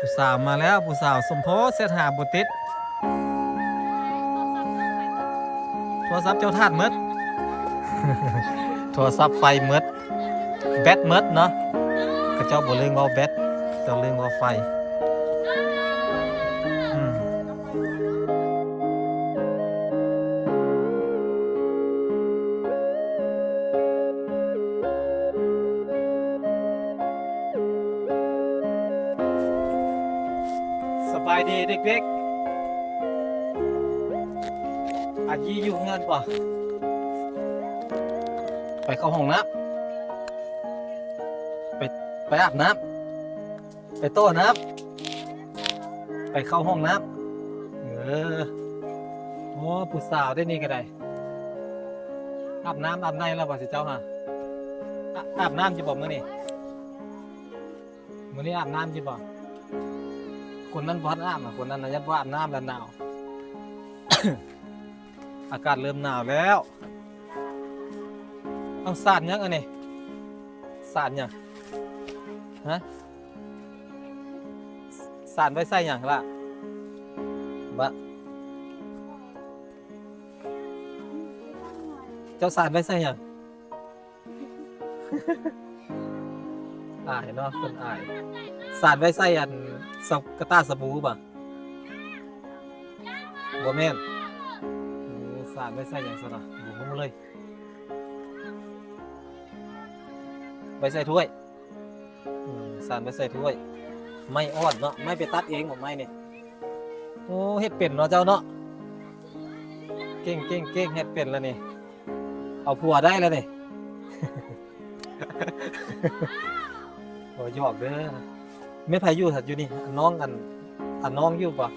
ຜູ້ສາວມາແລ້ວ ຜູ້ສາວສົມໂພດ ແຊັດຫາບໍ່ຕິດ ໂທລະສັບເຈົ້າທາດໝົດ ໂທລະສັບໄຟໝົດ ແບັດໝົດເນາະ ເຂົາເຈົ້າບໍ່ລືມເວົ້າແບັດ ເຈົ້າລືມເວົ້າໄຟ ອືມ. ສະບາຍດີເດັກໆ ອາຈີຢູ່ເຮືອນບໍ່? ໄປເຂົ້າຫ້ອງນ້ຳ ໄປ ໄປອາບນ້ຳ ໄປໂຕ້ນ້ຳ ໄປເຂົ້າຫ້ອງນ້ຳ ເອີ ໂອ້ ຜູ້ສາວເດ້ນີ້ກໍໄດ້ ອາບນ້ຳອາບໃນແລ້ວບໍ່ຊິເຈົ້າຫາ ອາ ອາບນ້ຳຢູ່ບໍ່ມື້ນີ້? ມື້ນີ້ອາບນ້ຳຢູ່ບໍ່? ຄົນນັ້ນບໍ່ທັນອາບນະ ຄົນນັ້ນນະຍັງບໍ່ອາບນ້ຳແລ້ວໜາວ ອາກາດເລີ່ມໜາວແລ້ວ ເອົາ ສານຫຍັງອັນນີ້? ສານຫຍັງ? ຮະ? ສານໄວ້ໃສ່ຫຍັງລະ? ບະ ເຈົ້າສານໄວ້ໃສ່ຫຍັງ? ອາຍເນາະ ເພິ່ນອາຍ ສານໄວ້ໃສ່ອັນ ສະ ກະຕ່າສະບູບໍ? ບໍ່ແມ່ນ ເອີ ສານໄວ້ໃສ່ຫຍັງຊັ້ນນະ? ບໍ່ຮູ້ເລີຍ ໄວ້ໃສ່ຖ້ວຍ ອືມ ສານໄວ້ໃສ່ຖ້ວຍ ໄມ້ອ່ອນເນາະ ໄມ້ໄປຕັດເອງບໍ ໄມ້ນີ້? ໂອ້ ເຮັດເປັນເນາະເຈົ້າເນາະ ເກັ່ງໆໆ ເຮັດເປັນແລ້ວນີ້ ເອົາຜົວໄດ້ແລ້ວນີ້ ບໍ່ ຢອກເດີ ແມ່ນໃຜຢູ່ ຢູ່ນີ້ ອັນນ້ອງ ອັນ ອັນນ້ອງຢູ່ບໍ່?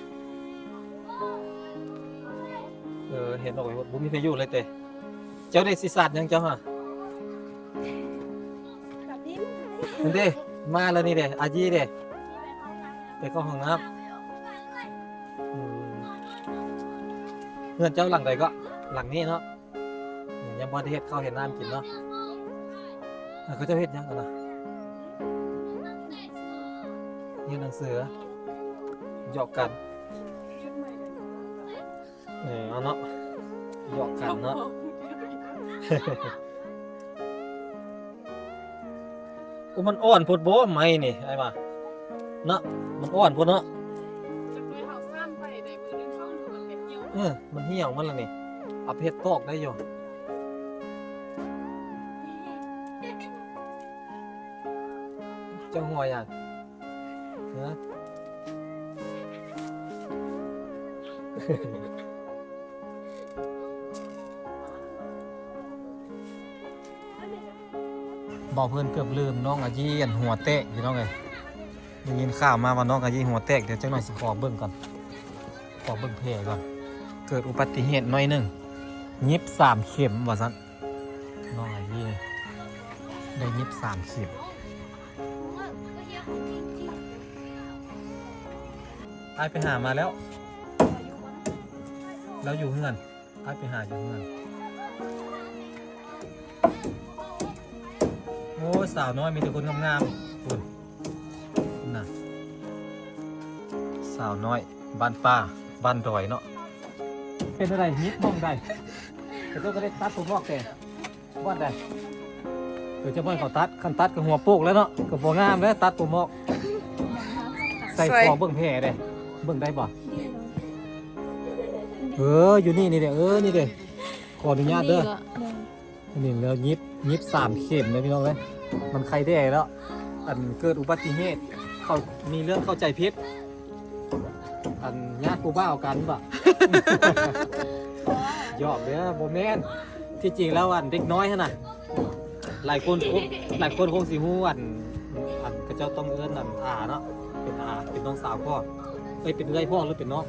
ເອີ ເຫັນອອກໄປ ບໍ່ມີໃຜຢູ່ເລີຍເຕ ເຈົ້າເດ ຊິສາດຫຍັງເຈົ້າຫາ? ນັ້ນເດ ມາແລ້ວນີ້ເດ ອາຈີເດ ໄປເຂົ້າຫ້ອງນ້ຳ ອືມ ເຮືອນເຈົ້າຫຼັງໃດເກາະ? ຫຼັງນີ້ເນາະ ຍັງບໍ່ໄດ້ເຮັດເຂົ້າເຮັດນ້ຳກິນເນາະ ເຂົາເຈົ້າເຮັດຫຍັງຫັ້ນນະ? ຮຽນໜັງສື ຢອກກັນ ເອີ ເອົາເນາະ ຢອກກັນເນາະ ໂອ້ ມັນອ່ອນໂພດບໍ່ໄມ້ນີ້ ອ້າຍວ່າເນາະ ມັນອ່ອນໂພດເນາະ ຈັກໜ້ອຍເຮົາສ້ານໄປໄດ້ມື້ໜຶ່ງເຮົາມັນກໍຫ່ຽວ ເອີ ມັນຫ່ຽວມັນລະນີ້ ເອົາໄປເຮັດຕອກໄດ້ຢູ່ ເຈົ້າຫົວຫຍັງ? ຮະ ບໍ່ ເພື່ອນເກືອບລືມ ນ້ອງອາຢີຫັ້ນຫົວແຕກພີ່ນ້ອງເອີຍ ໄດ້ຍິນຂ່າວມາວ່ານ້ອງອາຢີຫົວແຕກ ດຽວຈັກໜ້ອຍຊິຂໍເບິ່ງກ່ອນ ຂໍເບິ່ງແຜກ່ອນ ເກີດອຸບັດຕິເຫດໜ້ອຍໜຶ່ງ ຫຍິບສາມເຂັມວ່າຊັ້ນ ນ້ອງອາຢີໄດ້ຫຍິບສາມເຂັມ ອ້າຍໄປຫາມາແລ້ວ ລາວຢູ່ເຮືອນ ອ້າຍໄປຫາຢູ່ເຮືອນ ໂອ້ຍ ສາວນ້ອຍມີແຕ່ຄົນງາມໆ ພຸ້ນ ພຸ້ນນະ ສາວນ້ອຍບ້ານປ່າບ້ານດອຍເນາະ ເປັນຈັ່ງໃດ ຫຍິບໝ່ອງໃດ ເຈົ້າກໍໄດ້ຕັດຜົມອອກແຕ່ ບ່ອນໃດ ເອີ ຈະບ່ອນເຂົາຕັດ ຄັນຕັດກໍຫົວໂປກແລ້ວເນາະ ກໍບໍ່ງາມແລ້ວ ຕັດຜົມອອກ ໃສ່ຄໍເບິ່ງແຜເດ້ ເບິ່ງໄດ້ບໍ່? ເອີ ຢູ່ນີ້ ນີ້ເດ້ ເອີ ນີ້ເດ້ ຂໍອະນຸຍາດເດີ ນີ້ແລ້ວຫຍິບ ຫຍິບສາມເຂັມເດ້ພີ່ນ້ອງເອີຍ ມັນໄຄແດ່ແລ້ວ ອັນເກີດອຸບັດຕິເຫດ ເຂົາມີເລື່ອງເຂົ້າໃຈຜິດ ອັນຍາດຜູ້ບ່າວກັນບໍ? ຢອກເດີ ບໍ່ແມ່ນ ທີ່ຈິງແລ້ວອັນເດັກນ້ອຍຫັ້ນນະ ຫຼາຍຄົນຄົງ ຫຼາຍຄົນຄົງຊິຮູ້ ອັນ ອັນເຂົາເຈົ້າຕ້ອງເອີ້ນອັນອາເນາະ ເປັນອາ ເປັນນ້ອງສາວພໍ່ ເອີຍ ເປັນເອື້ອຍພໍ່ ຫຼືເປັນນ້ອງ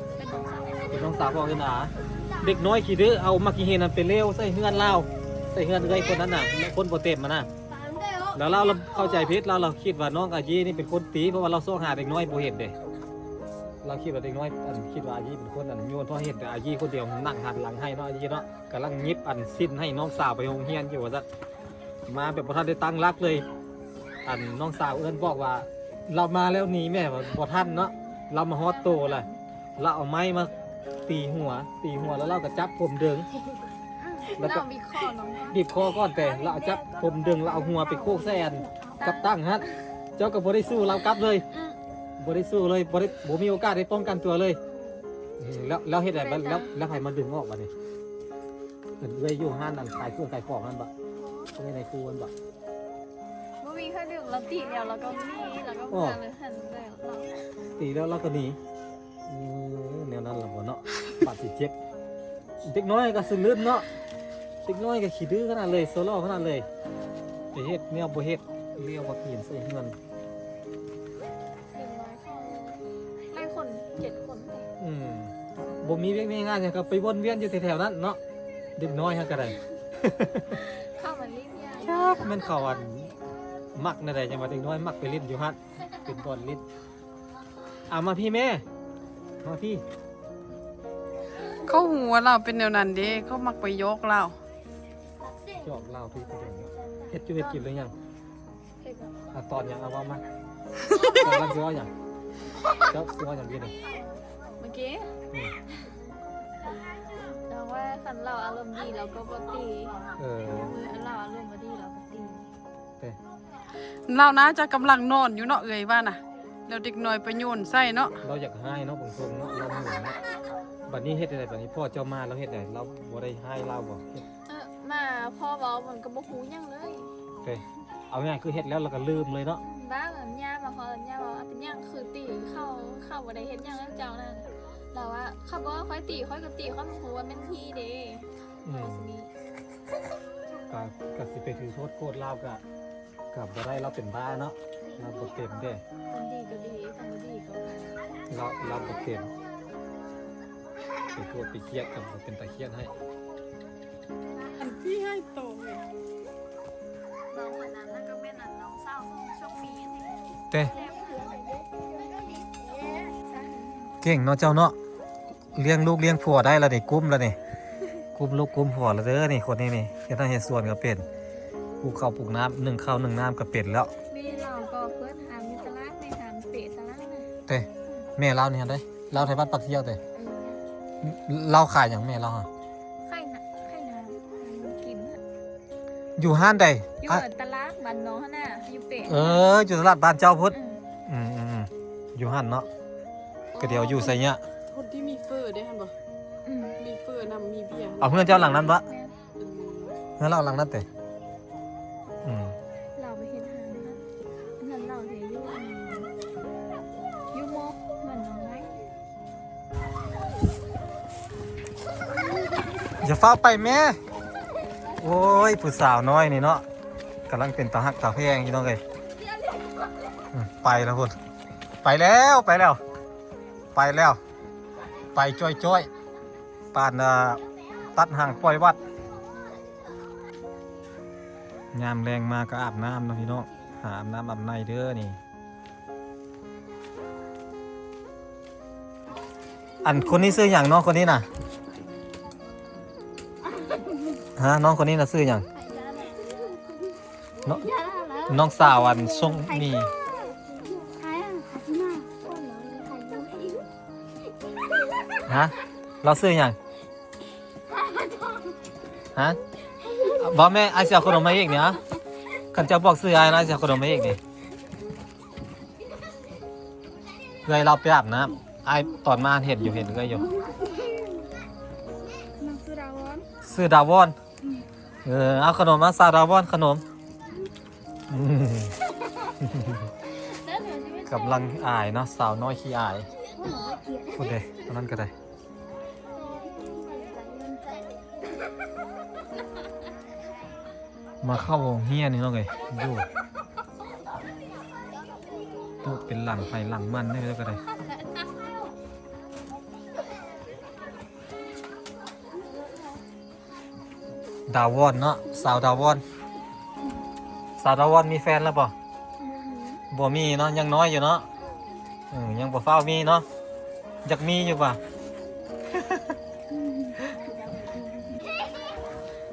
ເປັນນ້ອງສາວພໍ່ ເອີ້ນອາ ເດັກນ້ອຍຂີ້ດື້ ເອົາໝາກຂີ້ເຫນນັ້ນໄປເລວໃສ່ເຮືອນລາວ ໃສ່ເຮືອນເອື້ອຍຄົນນັ້ນນະ ຄົນບໍ່ເຕັມຫັ້ນນະ ແລ້ວລາວ ລາວເຂົ້າໃຈຜິດ ລາວ ລາວຄິດວ່ານ້ອງອາຢີນີ້ເປັນຄົນຕີ ເພາະວ່າລາວຊອກຫາເດັກນ້ອຍບໍ່ເຫັນເດ້ ລາວຄິດວ່າເດັກນ້ອຍ ອັນ ຄິດວ່າອາຢີເປັນຄົນ ອັນ ຍ້ອນເພາະເຫັນແຕ່ອາຢີຄົນດຽວນັ່ງຫັນຫຼັງໃຫ້ນ້ອງອາຢີເນາະ ກຳລັງຫຍິບອັນສິ້ນໃຫ້ນ້ອງສາວໄປໂຮງຮຽນຢູ່ວ່າຊັ້ນ ມາແບບບໍ່ທັນໄດ້ຕັ້ງຫຼັກເລີຍ ອັນ ນ້ອງສາວເອີ້ນບອກວ່າ ລາວມາແລ້ວໜີແມ່ ບໍ່ ບໍ່ທັນເນາະ. ລາວມາຮອດໂຕລະ ລາວເອົາໄມ້ມາຕີຫົວ ຕີຫົວແລ້ວລາວກໍຈັບຜົມດຶງ ແລ້ວກໍ ລາວບີບຄໍນ້ອງ ບີບຄໍກ່ອນ ແຕ່ລາວເອົາຈັບຜົມດຶງ ລາວເອົາຫົວໄປໂຂກໃສ່ອັນກັບຕັ່ງຫັ້ນ. ເຈົ້າກໍບໍ່ໄດ້ສູ້ລາວກັບເລີຍ. ອືມ ບໍ່ໄດ້ສູ້ເລີຍ ບໍ່ໄດ້ ບໍ່ມີໂອກາດໄດ້ປ້ອງກັນຕົວເລີຍ. ອືມ ແລ້ວ ແລ້ວເຮັດໃດ ແລ້ວ ແລ້ວໃຜມາດຶງອອກບາດນີ້? ເປັນເອື້ອຍຢູ່ຮ້ານອັນຂາຍເຄື່ອງຂາຍຂອງນັ້ນບໍ່? ເອື້ອຍໃນຄູນັ້ນບໍ່? ບໍ່ມີໃຜດຶງ ລາວຕີແລ້ວ ລາວກໍໜີ ລາວກໍເມືອເລີຍ ຫັ້ນແຫຼະ ຕີແລ້ວລາວກໍໜີ. ເອີ ແນວນັ້ນລະບໍ່ເນາະ ບາດຊິເຈັບ. ເດັກນ້ອຍກໍສະລຶມເນາະ ເດັກນ້ອຍກໍຂີ້ດື້ຂະໜາດເລີຍ ໂຊຫຼໍຂະໜາດເລີຍ ໄປເຮັດແນວບໍ່ເຮັດ ລຽວບັກຫີນໃສ່ເຮືອນ. ເດັກນ້ອຍເຂົາຫຼາຍຄົນ ເຈັດຄົນເດ້. ອືມ ບໍ່ມີວຽກມີງານຫຍັງ ກໍໄປວົນວຽນຢູ່ແຖວໆນັ້ນເນາະ ເດັກນ້ອຍເຮົາກໍໄດ້. ເຂົາມາຫຼິ້ນຫຍັງ ຈັກແມ່ນເຂົາອັນມັກແນວໃດ ຈັ່ງວ່າເດັກນ້ອຍມັກໄປຫຼິ້ນຢູ່ຫັ້ນ ເປັນບ່ອນຫຼິ້ນ. ອາ ມາພີ້ແມ່ ມາພີ້. ເຂົາຮູ້ວ່າລາວເປັນແນວນັ້ນເດ້ ເຂົາມັກໄປຢອກລາວ ຢອກລາວທີ່ເຮັດຢູ່ເຮັດກິນຫຼືຍັງ? ເຮັດແລ້ວ. ອາ ຕອນຫຍັງ ອາ ເວົ້າມາ ເຈົ້າກຳລັງຊິເວົ້າຫຍັງ? ເຈົ້າຊິເວົ້າຫຍັງດີນີ້? ເມື່ອກີ້ ອືມ ລາວວ່າຄັນລາວອາລົມດີລາວກໍບໍ່ຕີ. ເອີ ມື້ລາວອາລົມບໍ່ດີລາວກໍຕີ. ເອີ ລາວໜ້າຈະກຳລັງນອນຢູ່ເນາະ ເອື້ອຍວ່ານະ ແລ້ວເດັກນ້ອຍໄປໂຍນໃສ່ເນາະ. ລາວຢາກຮ້າຍເນາະ ເບິ່ງຊົງເນາະ ລາວໂມໂຫເນາະ. ບາດນີ້ເຮັດຈັ່ງໃດ ບາດນີ້ພໍ່ເຈົ້າມາລາວເຮັດໃດ ລາວບໍ່ໄດ້ຮ້າຍລາວບໍ່? ເອີ ມາພໍ່ເວົ້າມັນກໍບໍ່ຮູ້ຫຍັງເລີຍ. ເອີ ເອົາງ່າຍຄືເຮັດແລ້ວລາວກໍລືມເລີຍເນາະ. ອືມ ບ້າ ແບບຍ່າມາຮອດ ຍ່າມາເວົ້າ ເປັນຫຍັງຄືຕີເຂົາ ເຂົາບໍ່ໄດ້ເຮັດຫຍັງເຈົ້ານັ້ນ. ລາວວ່າ ເຂົາບໍ່ວ່າຂ້ອຍຕີ ຂ້ອຍກໍຕີ ຂ້ອຍບໍ່ຮູ້ວ່າແມ່ນຜີເດ້. ອືມ ກໍ ກໍຊິໄປຖືໂທດໂກດລາວກະ ກໍບໍ່ໄດ້ ລາວເປັນບ້າເນາະ ລາວບໍ່ເຕັມເດ້. ຄັນດີກໍດີ ຄັນບໍ່ດີກໍ ລາວ ລາວບໍ່ເຕັມ ໄປໂກດໄປຄຽດກໍບໍ່ເປັນຕາຄຽດໃຫ້. ອັນທີ່ໃຫ້ໂຕເລີຍ ນ້ອງຄົນນັ້ນນະກໍແມ່ນອັນນ້ອງສາວຂອງຊ່ອງມີນີ້ເດ້. ເກັ່ງເນາະເຈົ້າເນາະ. ລ້ຽງລູກລ້ຽງຜົວໄດ້ລະນີ້ ກຸ້ມລະນີ້ ກຸ້ມລູກກຸ້ມຜົວລະເດີນີ້ ຄົນນີ້ນີ້ ເຮັດໄຮ່ເຮັດສວນກໍເປັນ ປູກເຂົ້າປູກນ້ຳ ໜຶ້ງເຂົ້າໜຶ້ງນ້ຳກໍເປັນແລ້ວ. ແມ່ລາວກໍເປີດຮ້ານຢູ່ຕະຫຼາດ ແມ່ຮ້ານເປະຕະຫຼາດນະ. ເຕ້ ແມ່ລາວນີ້ຫັ້ນເດ້ ລາວໄທບ້ານປາກທຽວເຕ້. ເອີ ລາວຂາຍຫຍັງແມ່ລາວຫະ? ຂາຍນະ ຂາຍນ້ຳກິນ. ຢູ່ຮ້ານໃດ? ຢູ່ ອະ ຕະຫຼາດບ້ານນ້ອງຫັ້ນນະ ຢູ່ເປະ. ເອີ ຢູ່ຕະຫຼາດບ້ານເຈົ້າພຸ້ນ. ອືມ ອືມໆ ຢູ່ຫັ້ນເນາະ. ກໍດຽວຢູ່ໄຊຍະ ຄົນທີ່ມີເຟີເດ້ຫັ້ນບໍ່? ອືມ ມີເຟີນຳ ມີເບຍ. ເອົາເຮືອນເຈົ້າຫຼັງນັ້ນບໍ່? ແມ່ນ ອືມ ເຮືອນລາວຫຼັງນັ້ນເຕະ. ອືມ ລາວໄປເຮັດຮ້ານນະ ເຮືອນລາວເດຢູ່ ຢູ່ໝໍ້ເຮືອນນ້ອງໄມ້. ຢ່າຟ້າວໄປແມ່. ໂອ້ຍ ຜູ້ສາວນ້ອຍນີ້ເນາະ ກຳລັງເປັນຕາຮັກຕາແພງພີ່ນ້ອງເອີຍ. ອືມ ໄປແລ້ວພຸ້ນ ໄປແລ້ວ ໄປແລ້ວ ໄປແລ້ວ ໄປຈ້ອຍໆ ປານ ເອີ ຕັດຫາງປ່ອຍວັດ. ຍາມແລງມາກໍອາບນ້ຳເນາະພີ່ນ້ອງ ຫາອາບນ້ຳອາບໃນເດີນີ້. ອັນຄົນນີ້ຊື່ຫຍັງ ນ້ອງຄົນນີ້ນະ? ຮະ ນ້ອງຄົນນີ້ນະຊື່ຫຍັງ? ນ້ອງ ນ້ອງສາວອັນຊົງມີ. ຮະ ລາວຊື່ຫຍັງ? ຮະ ບອກແມ່ ອ້າຍຊິເອົາຂະໜົມມາອີກນີ້. ຄັນເຈົ້າບອກຊື່ອ້າຍນະ ຊິເອົາຂະໜົມມາອີກນີ້. ເອື້ອຍລາວໄປອາບນ້ຳ ອ້າຍຕອນມາເຫັນຢູ່ ເຫັນເອື້ອຍຢູ່. ນາງຊື່ດາວອນ ຊື່ດາວອນ. ເອີ ເອົາຂະໜົມມາ ສາວດາວອນ ຂະໜົມ. ກຳລັງອາຍເນາະ ສາວນ້ອຍຂີ້ອາຍ. ພຸ້ນເດ້ ອັນນັ້ນກໍໄດ້. ມາເຂົ້າໂຮງຮຽນນີ້ເນາະເອີຍ ຢູ່ໂຕເປັນຫຼັງໃຜຫຼັງມັນນີ້ກໍໄດ້. ດາວອນເນາະ ສາວດາວອນ. ສາວດາວອນມີແຟນແລ້ວບໍ່? ບໍ່ມີ ບໍ່ມີເນາະ ຍັງນ້ອຍຢູ່ເນາະ. ເອີ ຍັງບໍ່ຟ້າວມີເນາະ ຢາກມີຢູ່ວ່າ.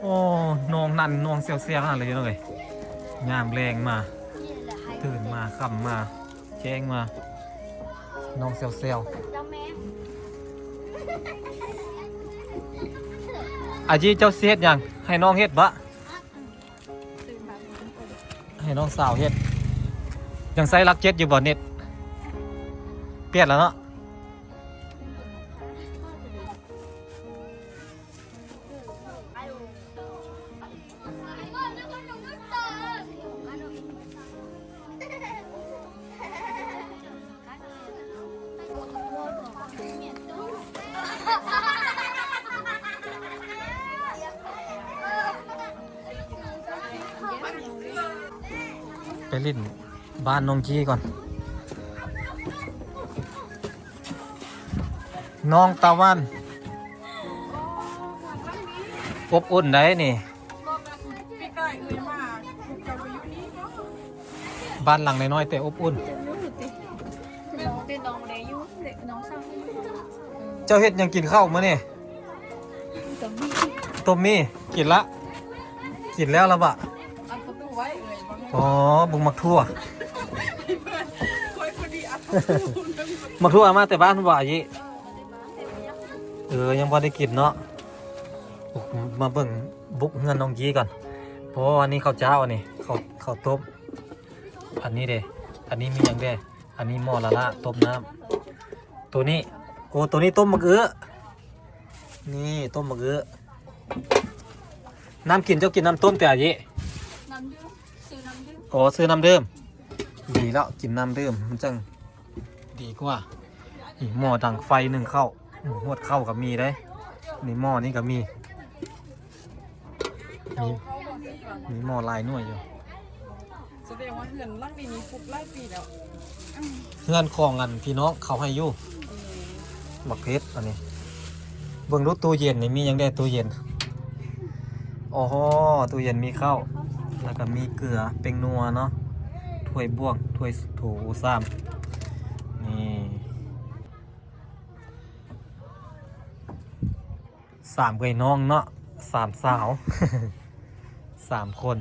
ໂອ້ ນ້ອງນັ້ນນ້ອງແຊວໆ ຫັ້ນເລີຍພີ່ນ້ອງເອີຍ. ຍາມແລງມາ ຕື່ນມາຄ່ຳມາ ເຂ ແກງມາ ນ້ອງແຊວໆ. ອາຈີ ເຈົ້າຊິເຮັດຫຍັງ? ໃຫ້ນ້ອງເຮັດບະ? ໃຫ້ນ້ອງສາວເຮັດ. ຍັງໃຊ້ຫຼັກເຈັດຢູ່ບໍ່ ເນັດ? ປ່ຽນແລ້ວເນາະ. ໄປຫຼິ້ນບ້ານນ້ອງຈີ່ກ່ອນ. ນ້ອງຕາວັນ ອົບອຸ່ນໄດ໋ນີ້. ປີກາຍເອື້ອຍມາ ເຈົ້າໄປຢູ່ນີ້ເນາະ. ບ້ານຫຼັງນ້ອຍໆ ແຕ່ອົບອຸ່ນ. ແຕ່ນ້ອງບໍ່ໄດ້ຢູ່ ແຕ່ນ້ອງສາວຢູ່. ເຈົ້າເຮັດຫຍັງກິນເຂົ້າມື້ນີ້? ຕົ້ມໝີ່ ຕົ້ມໝີ່ ກິນລະ ກິນແລ້ວລະບະ? ອັດປະຕູໄວ້ເອີຍ ອໍ ເບິ່ງໝາກຖົ່ວ ຂ້ອຍພໍດີອັດປະຕູ. ໝາກຖົ່ວມາແຕ່ບ້ານບໍ່ ອາເຢ? ເອີ ຍັງບໍ່ໄດ້ກິນເນາະ. ມາເບິ່ງບຸກເຮືອນນ້ອງຈີ່ກ່ອນ ເພາະວ່າອັນນີ້ເຂົ້າເຈົ້າ ອັນນີ້ເຂົ້າ ເຂົ້າຕົ້ມ. ອັນນີ້ເດ ອັນນີ້ມີຫຍັງແດ່? ອັນນີ້ໝໍ້ລະລາຕົ້ມນ້ຳ. ໂຕນີ້ ໂອ້ ໂຕນີ້ຕົ້ມໝາກເອື້ອ. ນີ້ຕົ້ມໝາກເອື້ອ. ນ້ຳກິນ ເຈົ້າກິນນ້ຳຕົ້ມແຕ່ອາເຢ? ນ້ຳດື່ມ ຊື້ນ້ຳດື່ມ. ອໍ ຊື້ນ້ຳດື່ມ. ດີແລ້ວ ກິນນ້ຳດື່ມມັນຈັ່ງດີກວ່າ. ນີ້ໝໍ້ດັງໄຟໜຶ້ງເຂົ້າ. ຫວດເຂົ້າກໍມີເດ້. ນີ້ໝໍ້ນີ້ກໍມີ ມີ ມີໝໍ້ຫຼາຍໜ່ວຍຢູ່. ສະແດງວ່າເຮືອນຫຼັງນີ້ມີປຸກຫຼາຍປີແລ້ວ. ເຮືອນຂອງອັນພີ່ນ້ອງເຂົາໃຫ້ຢູ່. ບັກເພັດອັນນີ້. ເບິ່ງດູ ຕູ້ເຢັນນີ້ມີຫຍັງແດ່? ຕູ້ເຢັນ ອໍ ຕູ້ເຢັນມີເຂົ້າ ແລ້ວກໍມີເກືອ ແປ້ງນົວເນາະ ຖ້ວຍບວງ ຖ້ວຍໂຖຊາມ. ນີ້ ສາມເອື້ອຍນ້ອງເນາະ ສາມສາວ ສາມຄົນ.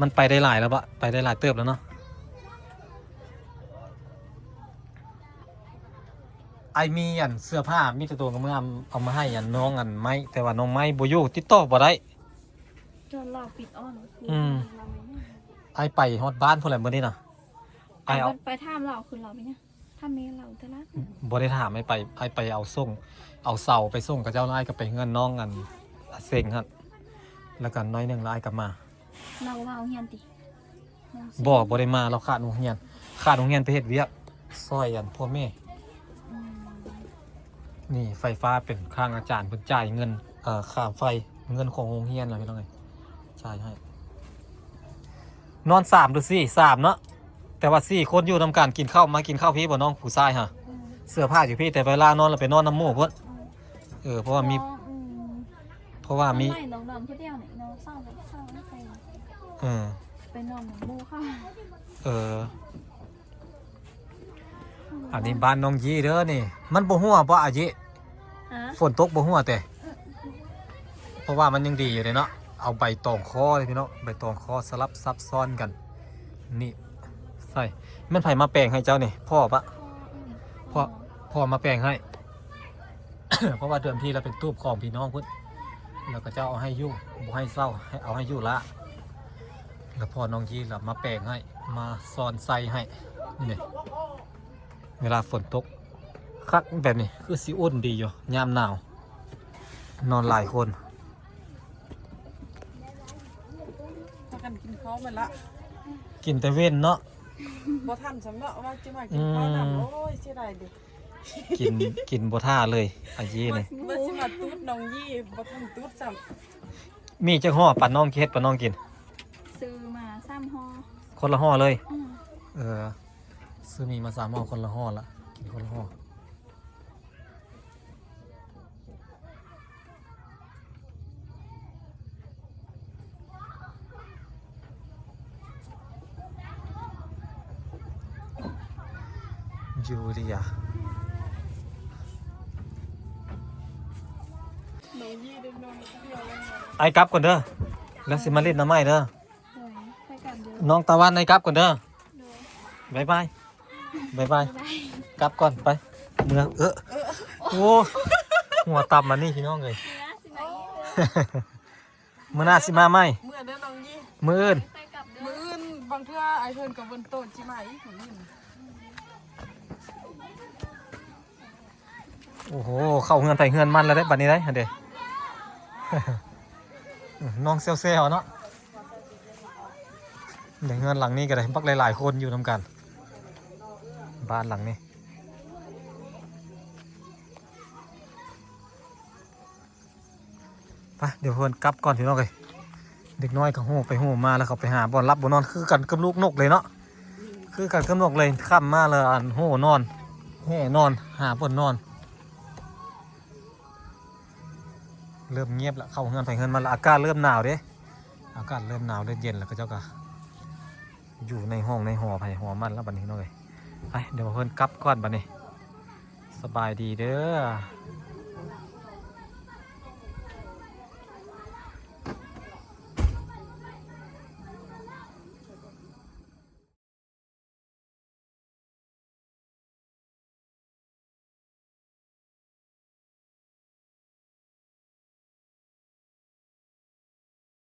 ມັນໄປໄດ້ຫຼາຍແລ້ວບະ? ໄປໄດ້ຫຼາຍເຕີບແລ້ວເນາະ. ອ້າຍມີອັນເສື້ອຜ້າມີແຕ່ໂຕງາມໆ ເອົາມາໃຫ້ອັນນ້ອງອັນໄມ້ ແຕ່ວ່ານ້ອງໄມ້ບໍ່ຢູ່ ຕິດຕໍ່ບໍ່ໄດ້. ຈອນລາວປິດອ່ອນ. ອືມ ອ້າຍໄປຮອດບ້ານພຸ້ນແຫຼະມື້ນີ້ນະ. ອ້າຍເອົາ ໄປຖາມລາວຄືລາວເປັນຫຍັງ? ຖ້າແມ່ນລາວຕະຫຼາດ ບໍ່ໄດ້ຖາມ ອ້າຍໄປ ອ້າຍໄປເອົາສົ່ງ ເອົາເສົາໄປສົ່ງເຂົາເຈົ້າ ແລ້ວອ້າຍກໍໄປເຮືອນນ້ອງອັນເສັງຫັ້ນ ແລ້ວກໍໜ້ອຍໜຶ່ງ ແລ້ວອ້າຍກໍມາ. ລາວວ່າໂຮງຮຽນຕິ? ບໍ່ ບໍ່ໄດ້ມາ ລາວຂາດໂຮງຮຽນ ຂາດໂຮງຮຽນໄປເຮັດວຽກຊ່ອຍອັນພວກແມ່. ອືມ ນີ້ໄຟຟ້າເປັນຄ້າງອາຈານ ເພິ່ນຈ່າຍເງິນ ເອີ ຄ່າໄຟ ເງິນຂອງໂຮງຮຽນລະ ພີ່ນ້ອງເອີຍ ຈ່າຍໃຫ້. ນອນສາມຫຼືສີ່? ສາມເນາະ. ແຕ່ວ່າສີ່ຄົນຢູ່ນຳກັນ ກິນເຂົ້າ ມາກິນເຂົ້າພີ້ບໍ່ ນ້ອງຜູ້ຊາຍຫະ? ອືມ ເສື້ອຜ້າຢູ່ພີ້ ແຕ່ເວລານອນລະໄປນອນນຳໝູ່ພຸ້ນ. ອືມ ເອີ ເພາະວ່າມີ ອືມ ເພາະວ່າມີ ນ້ອງນອນຜູ້ດຽວນີ້ ນ້ອງສາວໄປ ເອີ ໄປນອນນຳໝູ່ເຂົາ. ເອີ ອັນນີ້ບ້ານນ້ອງຢີ້ເດີນີ້. ມັນບໍ່ຮົ່ວບໍ່ອາເຢ? ຮະ? ຝົນຕົກບໍ່ຮົ່ວແຕ່ ເພາະວ່າມັນຍັງດີຢູ່ເດ້ເນາະ. ເອົາໃບຕອງຄໍເດ້ພີ່ນ້ອງ ໃບຕອງຄໍສະຫຼັບຊັບຊ້ອນກັນ ນີ້ໃສ່. ແມ່ນໃຜມາແປງໃຫ້ເຈົ້ານີ້? ພໍ່ປະ? ພໍ່ ອືມ ພໍ່ ພໍ່ມາແປງໃຫ້. ເພາະວ່າເດີມທີລະເປັນຕູບຂອງພີ່ນ້ອງພຸ້ນ ແລ້ວເຂົາເຈົ້າເອົາໃຫ້ຢູ່ ບໍ່ໃຫ້ເຊົ່າ ໃຫ້ເອົາໃຫ້ຢູ່ລະ ແລ້ວພໍ່ນ້ອງຢີ້ລະມາແປງໃຫ້ ມາຊ້ອນໃສ່ໃຫ້. ນີ້ເດ້ ເວລາຝົນຕົກຄັກແບບນີ້ ຄືຊິອຸ່ນດີຢູ່ຍາມໜາວ ນອນຫຼາຍຄົນ. ພາກັນກິນເຂົ້າແມ່ນລະ ກິນແຕ່ເວັນເນາະ ບໍ່ທັນຊ້ຳເນາະ ວ່າຈະມາກິນເຂົ້ານຳ. ອືມ ໂອ້ຍ ເສຍດາຍເດ. ກິນ ກິນບໍ່ຖ້າເລີຍ ອາເຢນີ້ ວ່າຊິມາຕູດນ້ອງຢີ້ ບໍ່ທັນຕູດຊ້ຳ. ມີຈັກຫໍ່? ປານ້ອງເຮັດປານ້ອງກິນ ຊື້ມາສາມຫໍ່ ຄົນລະຫໍ່ເລີຍ. ອືມ ເອີ ຊື້ໝີ່ມາສາມຫໍ່ ຄົນລະຫໍ່ລະ ກິນຄົນລະຫໍ່. ຢູເລຍ ອ້າຍກັບກ່ອນເດີ ແລ້ວຊິມາຫຼິ້ນນຳໃໝ່ເດີ. ໂດຍ ໄປກັນເດີ ນ້ອງຕາວັນ ອ້າຍກັບກ່ອນເດີ. ໂດຍ ບາຍບາຍ. ບາຍບາຍ ກັບກ່ອນ ໄປ ເມືອ ເອີ ໂອ້ ຫົວຕຳອັນນີ້ ພີ່ນ້ອງເອີຍ ມື້ໜ້າຊິມາໃໝ່ ເມືອເດີນ້ອງຢີ ມື້ອື່ນ ມື້ອື່ນ ບາງເທື່ອອ້າຍເພິ່ນກໍເບິ່ງໂຕຊິມາອີກມື້ອື່ນ. ໂອ້ໂຫ ເຂົ້າເຮືອນໃຜເຮືອນມັນແລ້ວເດ້ ບັດນີ້ໄດ໋ ຫັ້ນເດ້ ນ້ອງແຊວໆເນາະ ໃນເຮືອນຫຼັງນີ້ກໍໄດ້ ບັກຫຼາຍໆຄົນຢູ່ນຳກັນ ບ້ານຫຼັງນີ້. ໄປ ດຽວເພິ່ນກັບກ່ອນ ພີ່ນ້ອງເອີຍ ເດັກນ້ອຍກໍໂຮໄປໂຮມາ ແລ້ວເຂົາໄປຫາບ່ອນຫຼັບບ່ອນນອນ ຄືກັນກັບລູກນົກເລີຍເນາະ ຄືກັນກັບນົກເລີຍ ຄ່ຳມາແລ້ວ ອັນ ໂຮນອນ ແຮ່ນອນ ຫາບ່ອນນອນ. ເລີ່ມງຽບລະ ເຂົ້າເຮືອນໃຜເຮືອນມັນລະ ອາກາດເລີ່ມໜາວເດ້ ອາກາດເລີ່ມໜາວ ເລີ່ມເຢັນລະ ເຂົາເຈົ້າກໍຢູ່ໃນຫ້ອງໃນຫໍໃຜຫໍມັນລະ ບັດນີ້ເນາະເອີຍ. ໄປ ດຽວເພິ່ນກັບກ່ອນບັດນີ້ ສະບາຍດີເດີ.